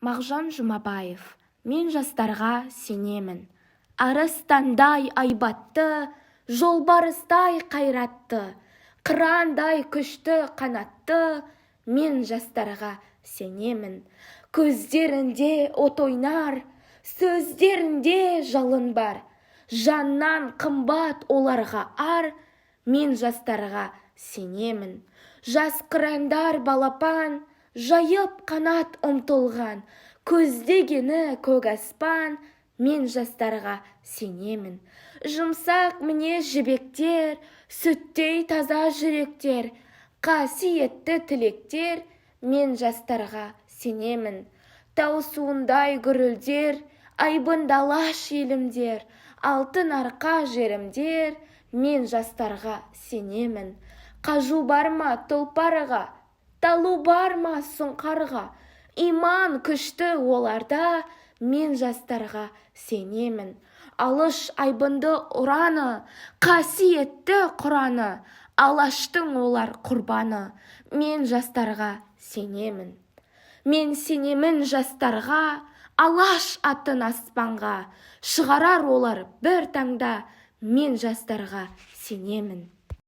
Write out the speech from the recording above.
Мағжан Жұмабаев, «Мен жастарға сенемін». Арыстандай айбатты, жолбарыстай қайратты, қырандай күшті қанатты, мен жастарға сенемін. Көздерінде от ойнар, сөздерінде жалын бар, жаннан қымбат оларға ар, мен жастарға сенемін. Жас қырандар балапан, жайып қанат ұмтылған, көздегені көк аспан, мен жастарға сенемін. Жұмсақ мінез жібектер, сүттей таза жүректер, қасиетті тілектер, мен жастарға сенемін. Тау суындай гүрілдер, айбынды Алаш елімдер, алтын арқа жерімдер, мен жастарға сенемін. Қажу бар ма тұлпарға, талу бар ма сұңқарға, иман күшті оларда, мен жастарға сенемін. Алыш айбынды ұраны, қасиетті Құраны, Алаштың олар құрбаны, мен жастарға сенемін. Мен сенемін жастарға, Алаш атын аспанға шығарар олар бір таңда, мен жастарға сенемін.